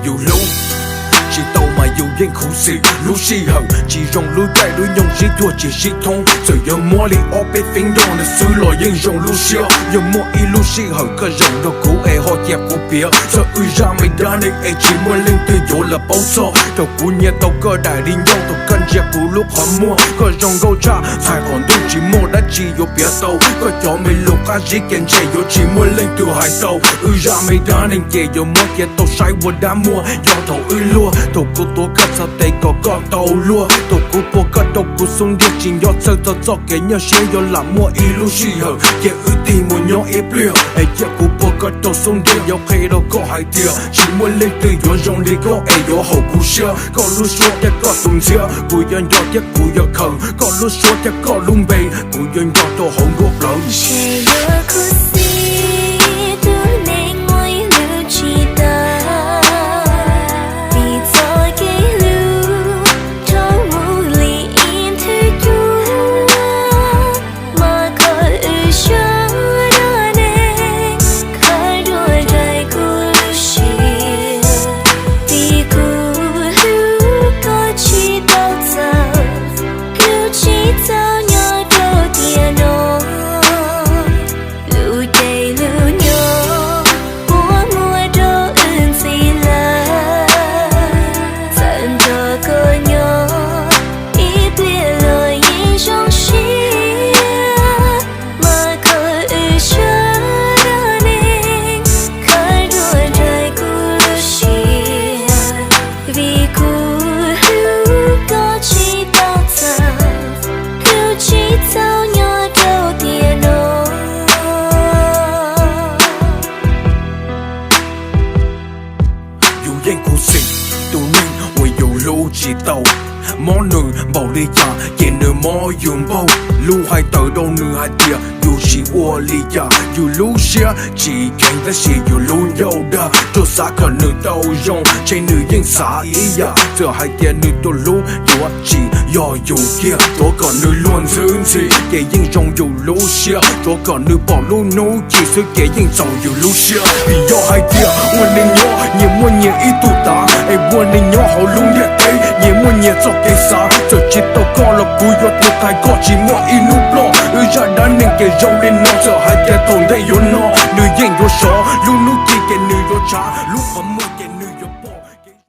Yus hlub tsis tau mas yus yeej khuv xim. Lub sij hawm tsis zoo, lub caij lub nyoog sib cuag tsis sib thoob. Txawm yuav muab li ob peb feeb nrog nws xwb los yeej zoo lub siab. Yog muaj ib lub sij hawm koj zoo nrog kuv es ho cia kuv piav, txog wb zaj me dab neeg es tsis muaj leej twg yuav los paub txog. Thaum kuv nyiam tau koj daim di ncauj, thaum koj ntsia kuv lub qhov muag, koj zoo nkauj tshaj, txhais qhov ntuj tsis muaj dab tsi yuav piav tau. Koj cov me lus qab zib ces ntshe yuav tsis muaj leej twg hais tau. Wb zaj me dab neeg ces yuav muab cia tau saib ua dab muag. Yog thaum wb luag, thaum kuv tuav koj txhais tes kom koj tau luag, thaum kuv pua koj rau kuv xub ntiag, tsis nco txhawj txog txoj kev nyuaj siab. Yog lam muaj ib lub sij hawm ces wb tig mus nyob ib pliag, es cia kuv pua koj rau xub ntiag. Yuav qhia rau koj hais tias tsis muaj leej twg yuav zoo li koj es yuav haum kuv siab. Koj lub suab thiab koj tus ntxhiab kuv yuav nco thiab kuv yuav khaws. Koj lub suab thiab koj lub npe kuv yuav nco rau hauv nruab plawv. Ntshe yuav khuv xim tus neeg muaj ib lub tsis tau, vim txoj kev hlub dhau mus li ib nthwv cua, mas khaws wb suav dab neeg, khaws dua nraim kuv lub siab. Vim kuv hlub koj tsis tau txawm, hlub tsis txaus nyob rau tiam no. Lub caij lub nyoog puas muaj rau wb ntxiv lawm? Txawm nrog koj nyob ib pliag los yeej zoo siab, mas khaws wb suav dab neeg, khaws dua nraim kuv lub siab. Vim kuv hlub koj tsis tau txawm, hlub tsis txaus nyob rau tiam no. Yus yeej khuv xim tus neeg uas yus hlub tsis tau. Mob nws npaum li cas ces nws mob yus npaug. Lus hais tawm rau nws hais tias yus tsis ua li cas. Yus lub siab tsis kheev tab sis yus lub ncauj dag. Tsuas xav kom nws tau zoo, ntshe nws yeej xav ib yam. Txawm hais tias nws tus hlub yuav tsis yog yus kiag, tsuav kom nws luag ntxhwb ntxhi ces yeej zoo yus lub siab. Tsuav kom nws pom lub hnub ci xwb ces yeej txaus yus lub siab. Vim yog hais tias ua neeg nyob nyias muaj nyias ib tug tav, es ua neeg nyob hauv lub ntiaj teb nyias muaj nyias txoj kev xav. Txawm tsis tau koj los kuv yuav tuag tag, koj tsis muaj ib hnub ploj. Wb zaj dab neeg ces zoo li no, txawm hais tias thaum ntej yuav no, nws yeej yuav sov. Lub hnub ci ces nws yuav tshav, lub qhov muag